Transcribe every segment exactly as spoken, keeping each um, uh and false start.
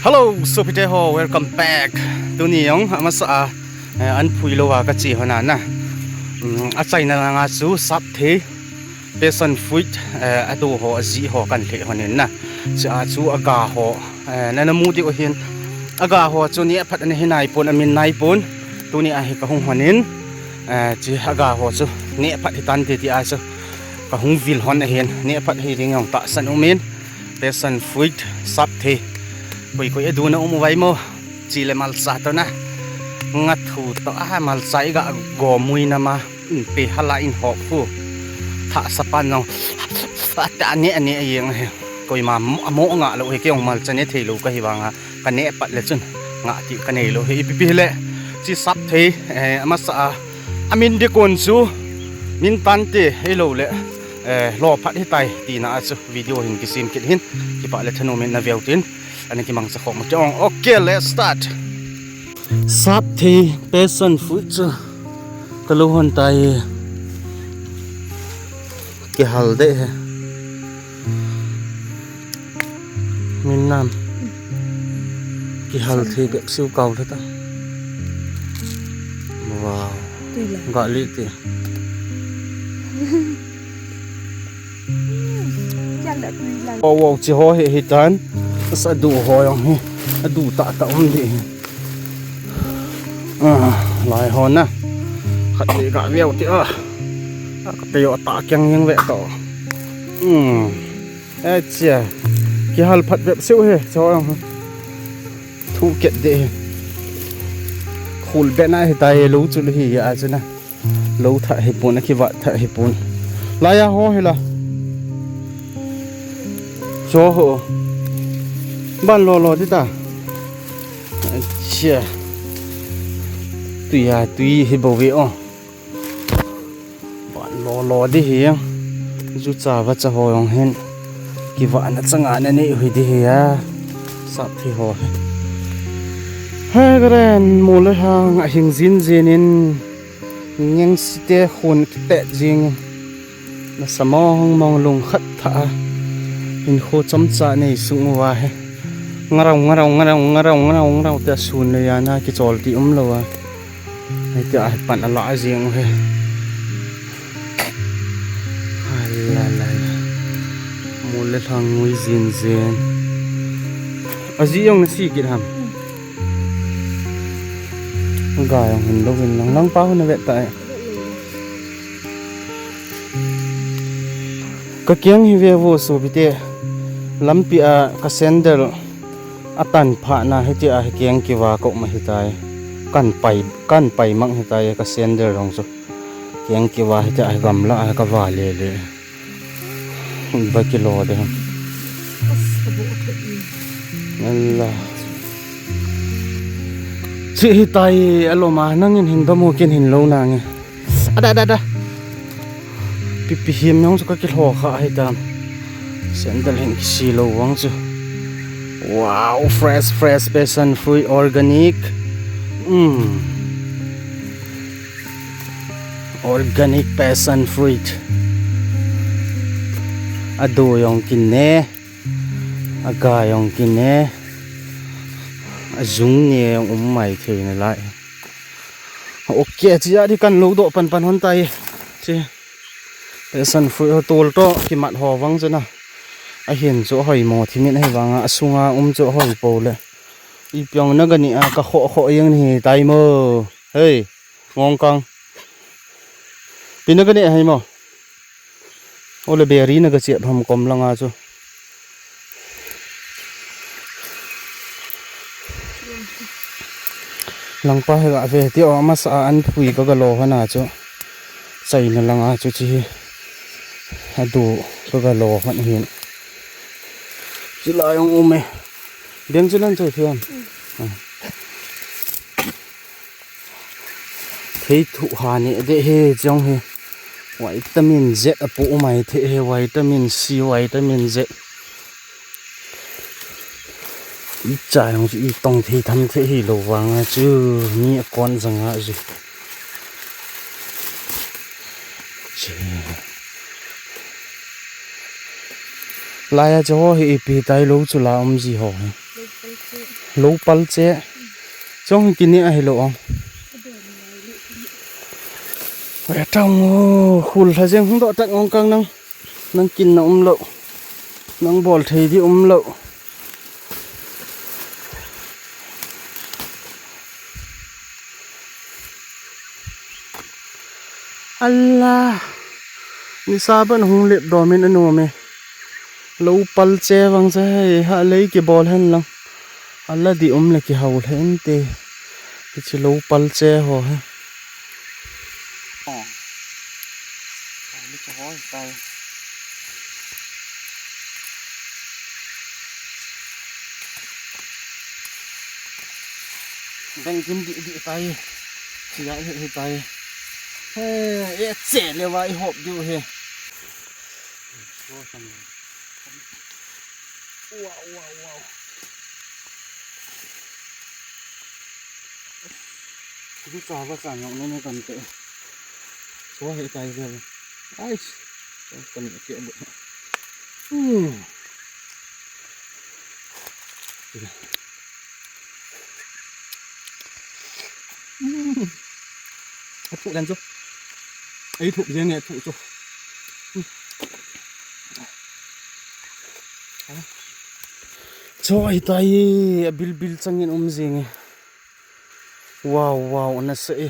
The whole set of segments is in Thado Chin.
Hello, sopite ho, welcome back. Tuni jong amasa a, eh, an phui lou a kache hon ana. Mm, achaina langa chu sapthei, passion fruit, eh, adu ho, aji ho kan lheh hon in na. Chua chu aga ho, eh, nana mu diu hin. Aga ho chu neh phat ana hi nai pon, amin nai pon. Tuni a hi kahung hon in. Eh, chu aga ho chu neh phat hi tante tia chu kahung vil hon ahin. Neh phat hi ding jong tahsan umin. Passion fruit, sapthei. Koi koi adu na um uvem mo. Chule malcha toh na. Nga thu toh a malcha iga gomui na ma. Inpe hala in hop khu. Thah sapan jong. Ata ne ane jeng he. Koima mo, mo nga lou hi, kei jong malcha ne thei lou kahi vanga. Kaneh pat le chun. Nga ti kanei lou hi. Ipi pi le. Chu sapthei, eh, amasa a. Amin ding kon chu. Min tante hilou le. Eh, lo phat hitai tina a chu. Video hin kisem kit hin. Kipah le thanom in na veu tin. Ana kimangcha khom u te ong. Okay, let's start. Sapthei passion fruit chu. Kalou hon tai. Kihal de he. Min nam. Kihal thei bep siu kau le ta. Wow. Tui la. Ga li ti. Wow, wow, chi ho hi, hi tan. Sa du ho jong hi. Adu ta ta um di hi. Ah, lai ho na. Khat ni ga veu ti a. Ka pe yo ta kyang yang ve to. Hmm. Achia. Kihal phat bep siu hi. Chi ho jong. Thu ket de hi. Khul be na hi ta hi lo chu le hi a chu na. Lo thah hi pon, a kivat thah hi pon. Laiya ho hi la. Cho ho. Ban lo lo di ta. Achia. Tui a tui hi bou ve o. Ban lo lo di hi. Ju cha va cha ho jong hin. Kivat na changa na nei hui di hi a. Sapthei ho hi. He garen mo le hang a hing jin jin in. Ngeng site khun kipet jing. Nasa mong mong lung khat tha a. Hinkho chomcha nei sung uva hi. Ngarau, ngarau, ngarau, ngarau, ngarau, ngarau, te sun le yana kichol ti um lou a. Hiti a hi pan ala jing u hi. Hala la. Mo le hang ngui jin jin. Aji jong na si kit ham. Ga jong hin lou in lang lang pa hun vet ta e. Ka keng hi ve vo sopite. Lampi a ka sandal a tan pha na hiti a hi keng kiva ko ma hitai. Kan pai, kan pai mang hitai ka sandal jong chu. Keng kiva hiti a hi gamla a ka va le le. Ba kilo de. Ala. Chi hitai aloma nangin hin domo kin hin lou nange. Ada, ada, ada. Pipi him nong chu ka kilho kha hitam. Sandal hin kisi lou vang chu. Wow, fresh, fresh passion fruit organic. Mm. Organic passion fruit. Adu jong kine. Aga jong kine. Ajung ne jong um mai thei nalai. Okay, chia di kan lo doh pan pan hon tai. Chi. Passion fruit ho tol to kimat ho vang chu na. Ahin chu hoi mo thimin ahi vanga asunga um chu hoi po le. Ipi jong na gani a ka kho kho jeng ni tai mo. Hei. Ngong kang. Pi na gani hai mo. Ole beri na ga chiat ham kom langa chu. Langpa hi ga ve ti o, amasa a an phui ka ga lo hana chu. Chaina langa chu chi hi. Adu ka ga lo han hin. Chi la jong um e. Beng chu lan choi thiam. Thei thu ha ne de he jong he. Vitamin Z apu umai the he, vitamin C, vitamin Z. Icha jong chu i tong thei tham thei hi lo vanga chu mi a kon janga chu. Che. Laiya chu ho hi ipi tai lo chu la um ji ho hi. Lou pal che. Chong kini ahi lo ong. Ve tang o, khul tha jeng hung doh tak ong kang nang. Nang kin na um lo. Nang bol thei di um lo. Allah. Nisa ban hung lep domin anom e. Lou pal che vang che hei ha lei kibol hen lang. Ala di um le kihau le inte. Hichi lou pal che ho he. Oh. Ni che ho tai. Beng kim di di tai. Chia he he tai. He, e che le va i hop diu he. Wow, wow, wow. Kudu cha va cha nyok ne ne kan te. So he tai vel. Ais. Kan ke bu. Hmm. Hmm. A thuh dan chu. Ei thuh jeng e thuh chu. Hmm. Cho ai tai, a bil bil changin um jeng e. Wow, wow, ana sa e.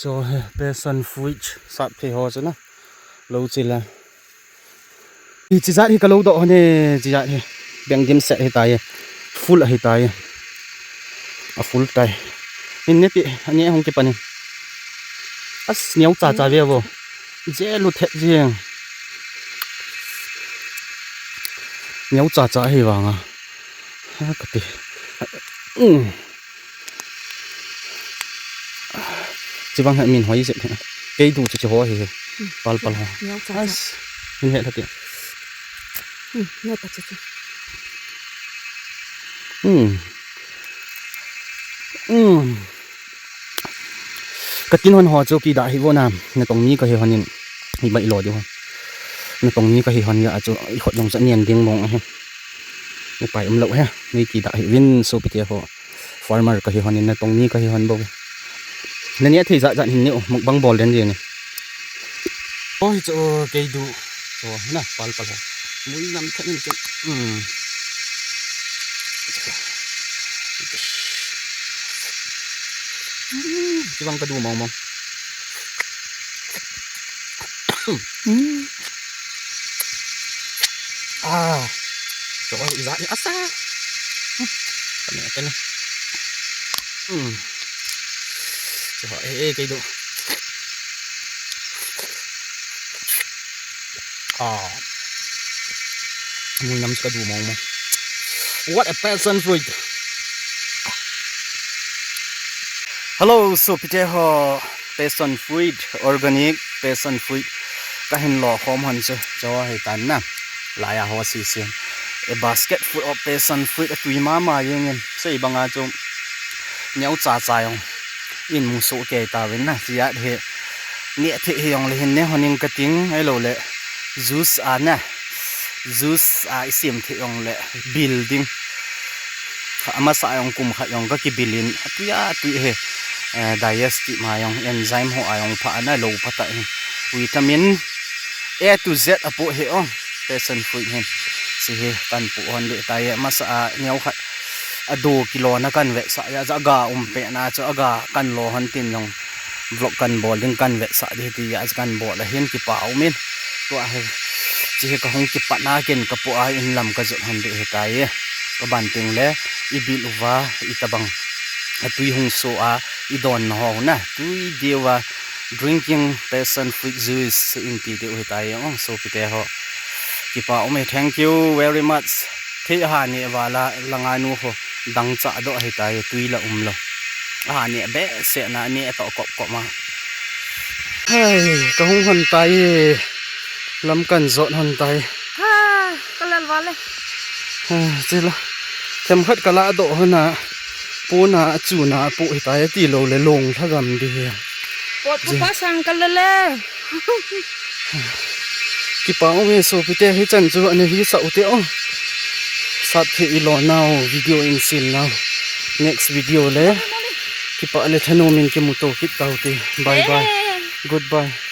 Cho he, passion fruit, sap thei ho chu na. Lo chi la. Hi chi jat hi ka lo doh hon e, chi jat hi. Beng dim set hi tai e. Full ahi tai e. A full tai. Hin ne pi, a ne hung kipan in. As, neo cha cha ve vo. Je lu thet jeng. Neo cha cha hi vang a. Ha, ka ti. Um. Chi vang ha min hoi jep. Kei du chu chi ho hi. Pal pal ho. Neo cha cha. As. Min he la ti. Hmm, neo cha cha. Hmm. Hmm. Ka tin hon ho chu kidah hi vo na, natong ni ka hi hon in, hi bai lo diu hon. Natong ni ka hi hon ya chu, i khot jong cha nian ding mong ahi. Ni pai um lo he, ni kidah hi vin so pi te ho. Farmer ka hi hon in, natong ni ka hi hon bo. Na ni a thei ja ja hin ni u, mukbang bol den di ni. Oi chu kei du. Chu na pal pal ho. Mui nam tha in ken. Hmm. Hmm, kibang ka du mong mong. Hmm. Ah. Chu i ja i asa. Hmm. Ka ne ka ne. Hmm. Chu e e kei du. Ah. Mui nam chu ka du mong mong. What a passion fruit. Hello, so pi te ho, passion fruit, organic passion fruit. Ka hin lo khom hon chu, chu hi tan na. Lai a ho si si. A basket full of passion fruit, a tui ma ma jeng in. Sei bang a chu. Neo cha cha jong. In mu so ke ta vin na. Chi a he. Ni a the he jong le hin ne hon in ka ting, ai lo le. Juice a na. Juice a i siam thei jong le bil ding. Kha, a masa jong kum khat jong ka kibil in, a tui a tui he, eh, digestive ma jong, enzyme ho a jong pha ana lo pha ta hin. Vitamin A to Z a po he ong, passion fruit hin. Si he kan po hon de ta ye, masa a neo khat a do kilo na kan vetsah ya, ja ga um pe na chu a ga kan lo hon tin jong. Vlog kan bol ding kan vetsah di ti a kan bol a hin kipa um in. Tua hi chi hi ka hung kipat na ken ka po a in lam ka jot hon di hi ta ye. Ka ban ting le i bil uva i tabang. A tui hung so a i don na ho na. Tui diu a drinking passion fruit juice in ti diu hi ta ye. Oh, so pi te ho. Kipa um e, thank you very much. Thei ha ni vala langa nu ho dang cha do hi ta ye, tui la um lo. A ni be se na ni to kop kop ma. Hai, ka hung hon tai. Lam kan jot hon tai. Ha, ka lal vale. Ha, chila. Them khat ka la do hon a. Pu na chu na pu hi tai ti lo le long tha gam di he. Pot ko pa sang ka lale. Kipa um e so pi te hi chan chu ani hi sa u te o. Sap thei ilou nau, video in sim nau. Next video le kipah le thanom in kimuto kit tau te. Bye bye. Goodbye.